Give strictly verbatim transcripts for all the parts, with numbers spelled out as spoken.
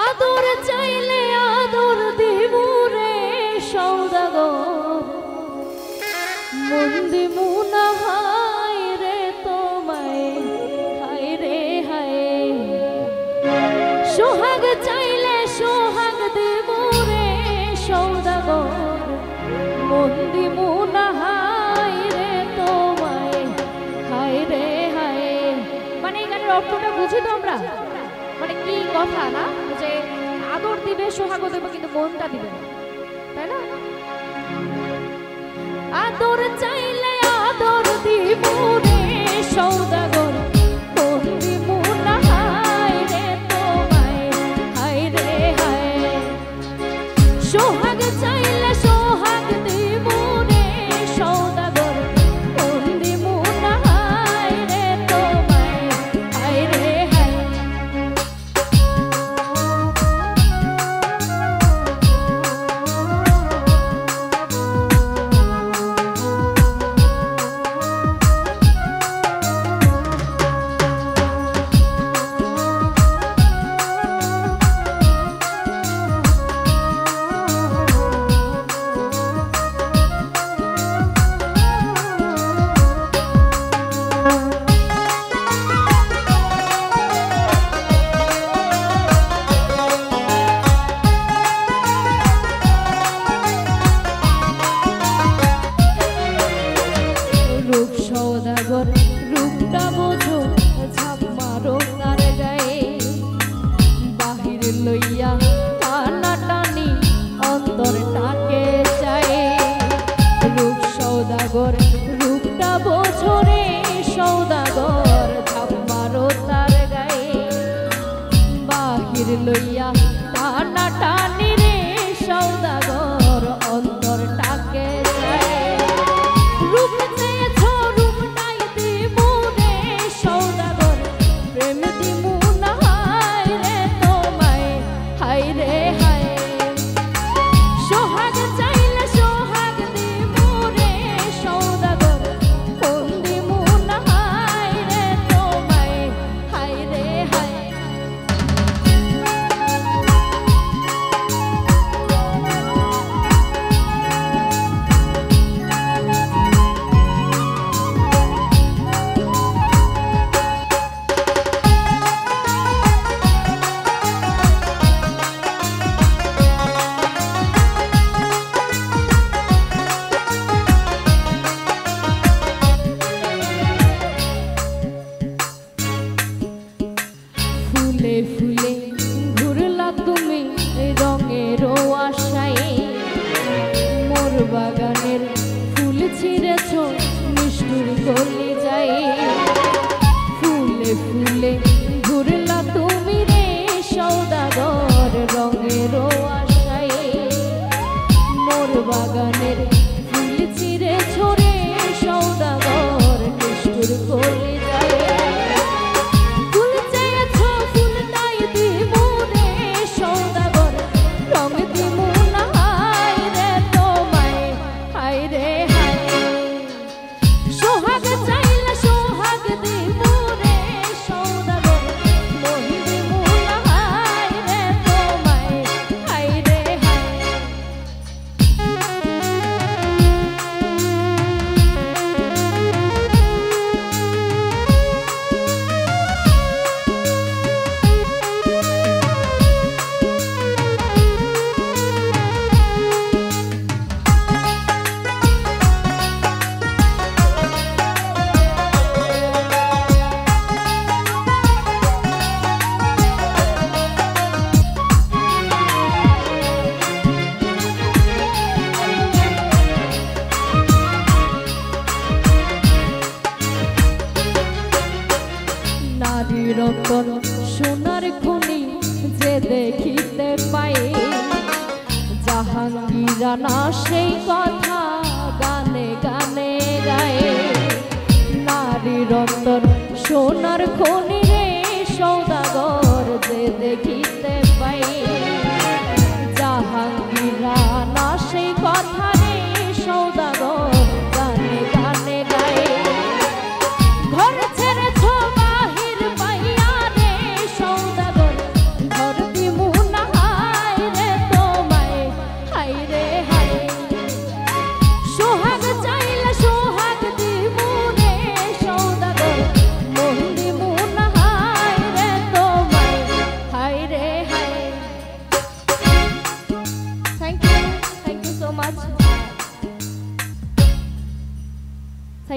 আদর চাইলে আদর দিমু রে সওদাগর, মন দিমু না হায় রে তোমায়, হায় রে হায়। সোহাগ চাইলে সোহাগ দিমু রে সওদাগর, মন দিমু না হায় রে তোমায়, হায় রে হায়। মানে, এই গানের অর্থটা বুঝি তো আমরা? মানে, কি কথা না, যে আদর দিবে, সোহাগও দিবে, কিন্তু মনটা দিবে না, তাই না? আদর চাইলে আদর দিমু রে সওদাগর, মন দিমু না হায় রে তোমায়, হায় রে হায়। সোহাগ চাইলে সোহাগ দিমু রে সওদাগর, মন দিমু না হায় রে তোমায়, হায় রে হায়। রূপ সওদাগর, রূপটা বোঝো, ঝাঁপ মারো তার গায়ে। বাহির লইয়া টানাটানি, অন্তরটাকে চায়। রূপ সওদাগর, রূপটা বোঝো রে সওদাগর, ঝাঁপ মারো তার গায়ে। বাহির লইয়া টানাটানি রে সওদাগর, অন্তরটাকে চায়। রূপ চেয়েছো, রূপ নাই দিমু রে সওদাগর, প্রেম দিমু না হায় রে তোমায়, হায় রে হায়। সোহাগ চাইলে সোহাগ দিমু রে সওদাগর, মন দিমু না হায় রে তোমায়, হায় রে হায়। ফুলে ফুলে ঘুরলা তুমি রঙের আশায়, মোর বাগানের ফুল ছিঁড়েছ নিষ্ঠুর কলিজায়। ফুলে ফুলে ঘুরলা তুমি রে সওদাগর রঙের আশায়, মোর বাগানের ফুল ছিঁড়েছ রে সওদাগর নিষ্ঠুর কলিজায়। ফুল চেয়েছ ফুল তাই দিমু রে সওদাগর, রং দিমু না হায় রে তোমায়, হায় রে হায়। সোহাগ চাইলে সোহাগ দিমু রে সওদাগর, মন দিমু না হায় রে তোমায়, হায় রে হায়। নারী রতন সোনার খনি যে দেখিতে পাই, জাহাঙ্গীর রানা সেই কথা গানে গানে গায়। নারী রতন সোনার খনি রে সওদাগর যে দেখিতে পাই, জাহাঙ্গীর রানা সেই কথা রে সওদাগর গানে গানে গায়। ঘর ছেড়েছ বাহির পাইয়া রে সওদাগর, ঘর দিমু না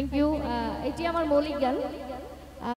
থ্যাংক ইউ। এটি আমার মৌলিক গান।